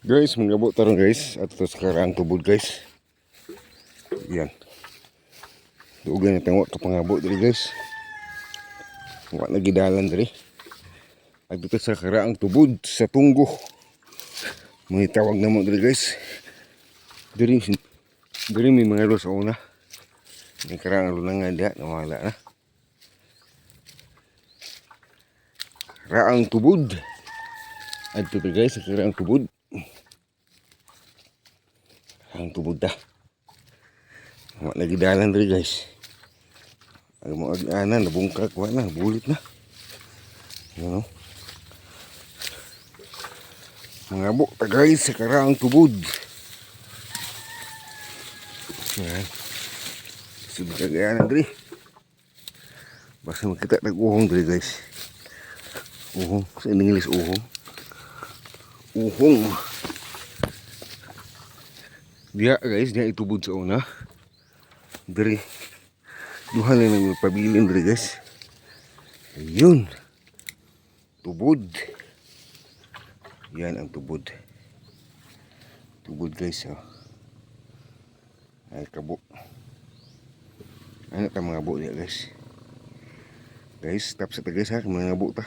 Guys, mangabo ta ron, guys. Adto sa karaang tubod, guys. Yan. Dugay na tang wa ka pangabo diri, guys. Wa na gidalan diri. Adto sa karaang tubod sa Tunggo. Mga tawag na mo diri, guys. Diri diri may mga sa una. May karaang lunangan diha, nawala na. Raang tubod. Adto ta, guys, sa karaang tubod. Ang tubod ta. Wa na gidalan diri, guys. Ang mga ana nabungkak, wa na, bulit na. Yan oh. Mangabo ta, guys, sa karaang tubod. Yan. Sud kagayanan diri. Basta makita tag uhong diri, guys. Uhong. Sa English, uhong. Uhong. Diya, guys, diya itubod sa una. Diri. Duha na nang pabilin diri, guys. Ayun. Tubod. Yan ang tubod. Tubod, guys, oh. Ay kabo. Ano ta mga bo diya, guys. Guys, stop sa ta, guys, ha, mga bo ta.